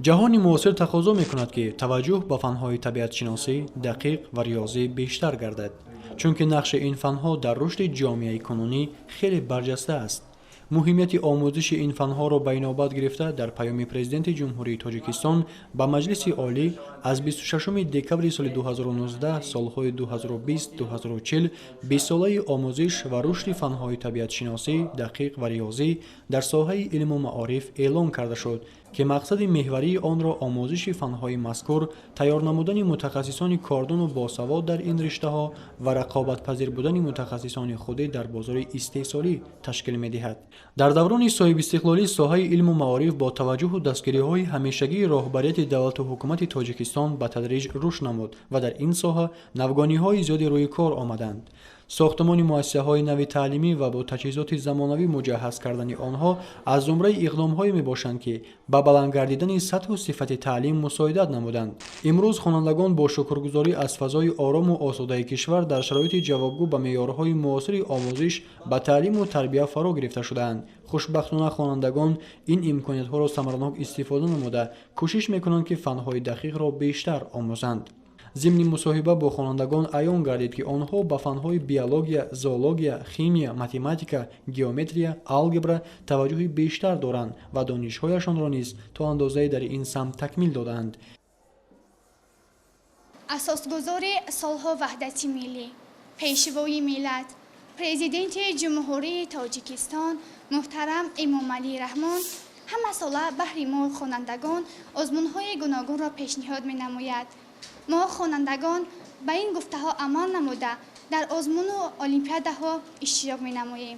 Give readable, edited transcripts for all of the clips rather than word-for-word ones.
Ҷаҳони муосир тақозо мекунад, ки таваҷҷӯҳ ба фанҳои табиатшиносӣ, дақиқ ва риёзӣ бештар гардад, чунки нақши ин фанҳо дар рушди ҷомеаи кунунӣ хеле барҷаста аст. Муҳимияти омӯзиши ин фанҳоро ба инобат гирифта, дар Паёми Президенти Ҷумҳурии Тоҷикистон ба Маҷлиси Олӣ аз 26 декабри соли 2019 солҳои 2020-2040 бистсолаи омӯзиш ва рушди фанҳои табиатшиносӣ, дақиқ ва риёзӣ дар соҳаи илму маориф эълон карда шуд, ки мақсади меҳварии онро омӯзиши фанҳои мазкур, тайёр намудани мутахассисони кордону босавод дар ин риштаҳо ва рақобатпазир будани мутахассисони худӣ дар бозори истеҳсолӣ ташкил медиҳад. Дар даврони соҳибистиқлолӣ соҳаи илму маориф бо таваҷҷӯҳу дастгириҳои ҳамешагии роҳбарияти давлату ҳукумати Тоҷикистон ба тадриҷ рушд намуд ва дар ин соҳа навгониҳои зиёде рӯи кор омаданд. Сохтмони муассисаҳои нави таълимӣ ва бо таҷҳизоти замонавӣ муҷаҳҳаз кардани онҳо аз зумраи иқдомҳое мебошанд, ки ба баланд гардидани сатҳу сифати таълим мусоидат намуданд. Имрӯз хонандагон бо шукргузорӣ аз фазои орому осудаи кишвар дар шароити ҷавобгӯ ба меъёрҳои муосири омӯзиш ба таълиму тарбия фаро гирифта шудаанд. Хушбахтона, хонандагон ин имкониятҳоро самаранок истифода намуда, кӯшиш мекунанд, ки фанҳои дақиқро бештар омӯзанд. Зимни мусоҳиба бо хонандагон аён гардид, ки онҳо ба фанҳои биология, зоология, химия, математика, геометрия, алгебра таваҷҷӯҳи бештар доранд ва донишҳояшонро низ то андозае дар ин самт такмил додаанд. Асосгузори сулҳу ваҳдати миллӣ, Пешвои миллат, Президенти Ҷумҳурии Тоҷикистон муҳтарам Эмомалӣ Раҳмон ҳамасола баҳри мо хонандагон озмунҳои гуногунро пешниҳод менамояд. Мо хонандагон ба ин гуфтаҳо амал намуда, дар озмуну олимпиадаҳо иштирок менамоем.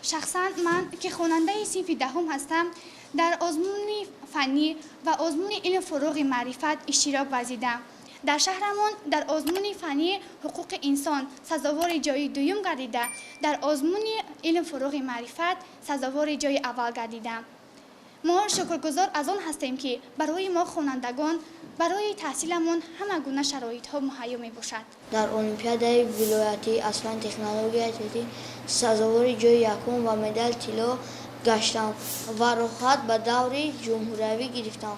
Шахсан ман, ки хонандаи синфи 10-ум ҳастам, дар озмуни фаннӣ ва озмуни илм фурӯғи маърифат иштирок варзидам. Дар шаҳрамон дар озмуни фаннии ҳуқуқи инсон сазовори ҷои дуюм гардида, дар озмуни илм фурӯғи маърифат сазовори ҷои аввал гардидам. Мо шукргузор аз он ҳастем, ки барои мо хонандагон барои таҳсиламон ҳама гуна шароитҳо муҳайё мебошад. Дар олимпиадаи вилоятӣ аз фанни технологияи иттилоотӣ сазовори ҷои якум ва медали тилло гаштам ва роҳхат ба даври ҷумҳуриявӣ гирифтам.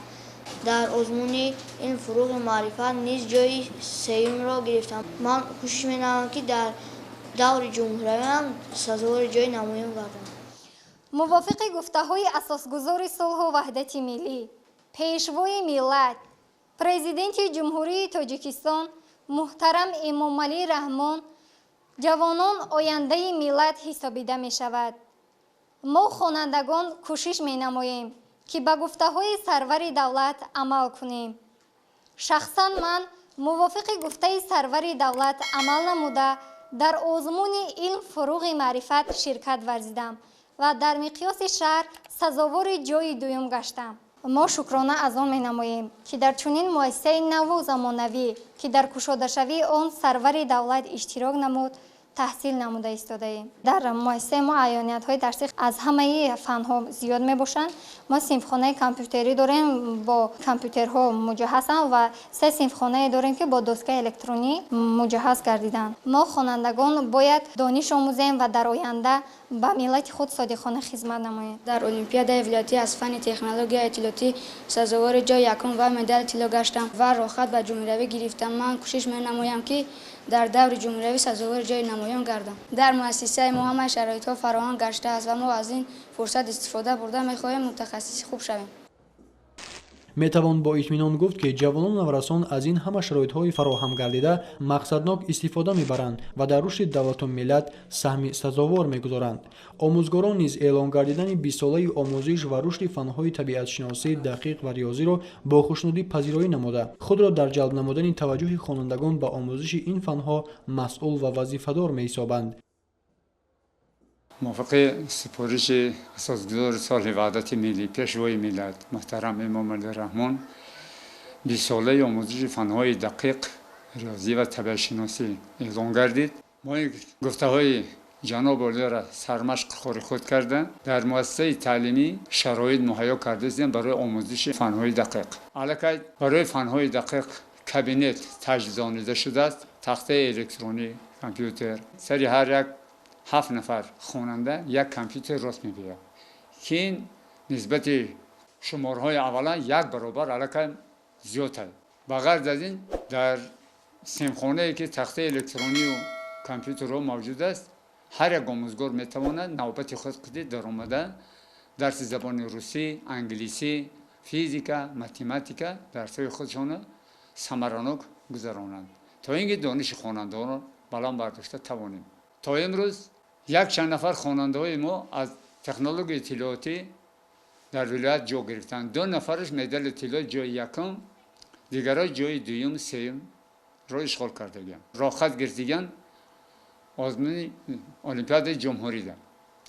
Дар озмуни илм фурӯғи маърифат низ ҷои сеюмро гирифтам. Ман кӯшиш менамоям, ки дар даври ҷумҳуриявиам сазовори ҷои намоён гардам. Мувофиқи гуфтаҳои асосгузори сулҳу ваҳдати миллӣ, Пешвои миллат, Президенти Ҷумҳурии Тоҷикистон муҳтарам Эмомалӣ Раҳмон, ҷавонон ояндаи миллат ҳисобида мешавад. Мо хонандагон кӯшиш менамоем, ки ба гуфтаҳои сарвари давлат амал кунем. Шахсан ман мувофиқи гуфтаи сарвари давлат амал намуда, дар озмуни илм фурӯғи маърифат ширкат варзидам ва дар миқёси шаҳр сазовори ҷои дуюм гаштам. Мо шукрона аз он менамоем, ки дар чунин муассисаи наву замонавӣ, ки дар кушодашавии он сарвари давлат иштирок намуд, таҳсил намуда истодаем. Дар муассисаи мо аёниятҳои дарсӣ аз ҳамаи фанҳо зиёд мебошанд. Мо синфхонаи компютерӣ дорем, бо компютерҳо муҷаҳҳазанд, ва се синфхонае дорем, ки бо доскаи электронӣ муҷаҳҳаз гардиданд. Мо хонандагон бояд дониш омӯзем ва дар оянда ба миллати худ содиқона хизмат намоем. Дар олимпиадаи вилоятӣ аз фанни технологияи иттилоотӣ сазовори ҷои якум ва медали тилло гаштам ва роҳхат ба ҷумҳуриявӣ гирифтам. Ман кӯшиш менамоям, ки дар даври ҷумҳуриявӣ сазовори ҷои намоён гардам. Дар муассисаи мо ҳамаи шароитҳо фароҳам гаштааст ва мо аз ин фурсат истифода бурда мехоҳем мутахассиси хуб шавем. Метавон бо итминон гуфт, ки ҷавонону наврасон аз ин ҳама шароитҳои фароҳам гардида мақсаднок истифода мебаранд ва дар рушди давлату миллат саҳми сазовор мегузоранд. Омӯзгорон низ эълон гардидани бистсолаи омӯзиш ва рушди фанҳои табиатшиносӣ, дақиқ ва риёзиро бо хушнудӣ пазироӣ намуда, худро дар ҷалб намудани таваҷҷӯҳи хонандагон ба омӯзиши ин фанҳо масъул ва вазифадор меҳисобанд. Мувофиқи супориши асосгузори сулҳи ваҳдати миллӣ, Пешвои миллат муҳтарам Эмомалӣ Раҳмон, бистсолаи омӯзиши фанҳои дақиқ, риёзӣ ва табиатшиносӣ эълон гардид. Мо ин гуфтаҳои ҷаноб олиро сармашқ хори худ карда, дар муассисаи таълимӣ шароит муҳайё кардаистем барои омӯзиши фанҳои дақиқ. Аллакай барои фанҳои дақиқ кабинет таҷҳизонида шудааст, тахтаи электронӣ, компютер. Сари ҳар як 7 нафар хонанда як компютер рост мебиёяд, ки ин нисбати Шуморҳои аввала як баробар аллакай зиёд аст. Ба ғайр аз ин, дар синфхонае ки тахтаи электронию компютерҳо мавҷуд аст, ҳар як омӯзгор метавонад навбати худ қити даромада дарси забони русӣ, англисӣ, физика, математика дарсҳои худшонро самаранок гузаронанд, то ин ки дониши хонандаҳоро баланд бардошта тавонем. То имрӯз якчанд нафар хонандаҳои мо аз технологияи иттилоотӣ дар вилоят ҷо гирифтанд. 2 нафараш медали тилло ҷои якум, дигарҳо ҷои дуюм, сеюмро ишғол кардагианд. Роҳхат гирифтиган озмуни олимпиадаи ҷумҳурида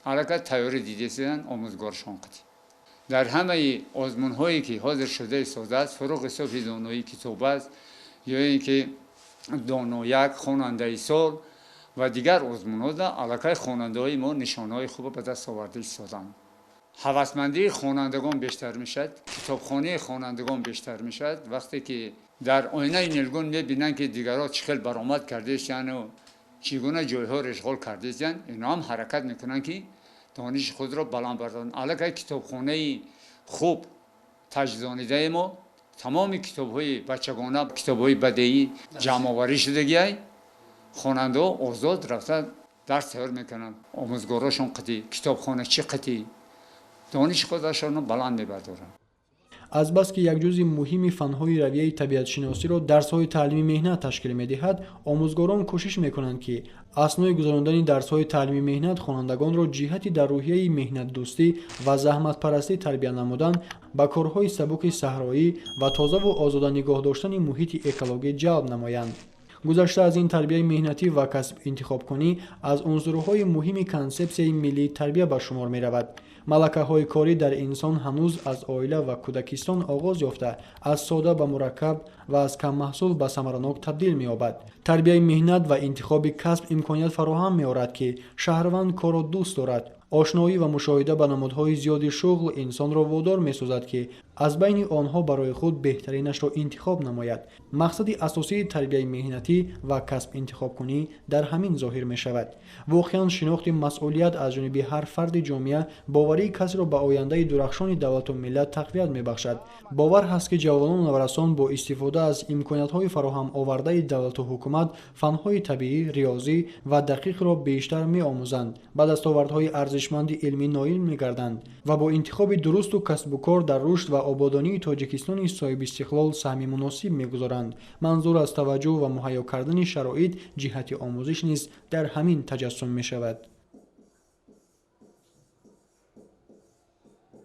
аллакай тайёрӣ дидесиданд омӯзгоршон қити. Дар ҳамаи озмунҳое ки ҳозир шуда истодааст, фурӯғи софи доноӣ китоб аст ё ин ки донояк, хонандаи сол ва дигар озмунҳода аллакай хонандаҳои мо нишонаҳои хубро ба даст оварда истоданд. Ҳавасмандии хонандагон бештар мешавад, китобхонии хонандагон бештар мешавад. Вақте ки дар оинаи нилгун мебинанд, ки дигарҳо чӣ хел баромад кардаистяну чӣ гуна ҷойҳоро ишғол кардаистянд, инҳо ҳам ҳаракат мекунанд, ки дониши худро баланд бардоранд. Аллакай китобхонаи хуб таҷҳизонидаи мо тамоми китобҳои бачагона, китобҳои бадеӣ ҷамъоварӣ шудагиай. Хонандаҳо озод рафта дарс тайёр мекунанд. Омӯзгорошон қити, китобхоначи қити дониши худашонро баланд мебардоранд. Азбаски як ҷузъи муҳими фанҳои равияи табиатшиносиро дарсҳои таълими меҳнат ташкил медиҳад, омӯзгорон кӯшиш мекунанд, ки аснои гузарондани дарсҳои таълими меҳнат хонандагонро ҷиҳати дар рӯҳияи меҳнатдӯстӣ ва заҳматпарастӣ тарбия намудан, ба корҳои сабуки саҳроӣ ва тозаву озода нигоҳ доштани муҳити экологӣ ҷалб намоянд. Гузашта аз ин, тарбияи меҳнатӣ ва касб-интихобкунӣ аз унсурҳои муҳими консепсияи миллии тарбия ба шумор меравад. Малакаҳои корӣ дар инсон ҳанӯз аз оила ва кӯдакистон оғоз ёфта, аз сода ба мураккаб ва аз каммаҳсул ба самаранок табдил меёбад. Тарбияи меҳнат ва интихоби касб имконият фароҳам меорад, ки шаҳрванд корро дӯст дорад. Ошноӣ ва мушоҳида ба намудҳои зиёди шуғл инсонро водор месозад, ки аз байни онҳо барои худ беҳтаринашро интихоб намояд. Мақсади асосии тарбияи меҳнатӣ ва касб-интихобкунӣ дар ҳамин зоҳир мешавад. Воқеан, шинохти масъулият аз ҷониби ҳар фарди ҷомеа боварии касро ба ояндаи дурахшони давлату миллат тақвият мебахшад. Бовар ҳаст, ки ҷавонону наврасон бо истифода аз имкониятҳои фароҳам овардаи давлату ҳукумат фанҳои табиӣ, риёзӣ ва дақиқро бештар меомӯзанд, ба дастовардҳои арзишманди илмӣ ноил мегарданд ва бо интихоби дурусту касбу кор дар рушд ва ободонии Тоҷикистони соҳибистиқлол саҳми муносиб мегузоранд. Манзур аз таваҷҷӯҳ ва муҳайё кардани шароит ҷиҳати омӯзиш низ дар ҳамин таҷассум мешавад.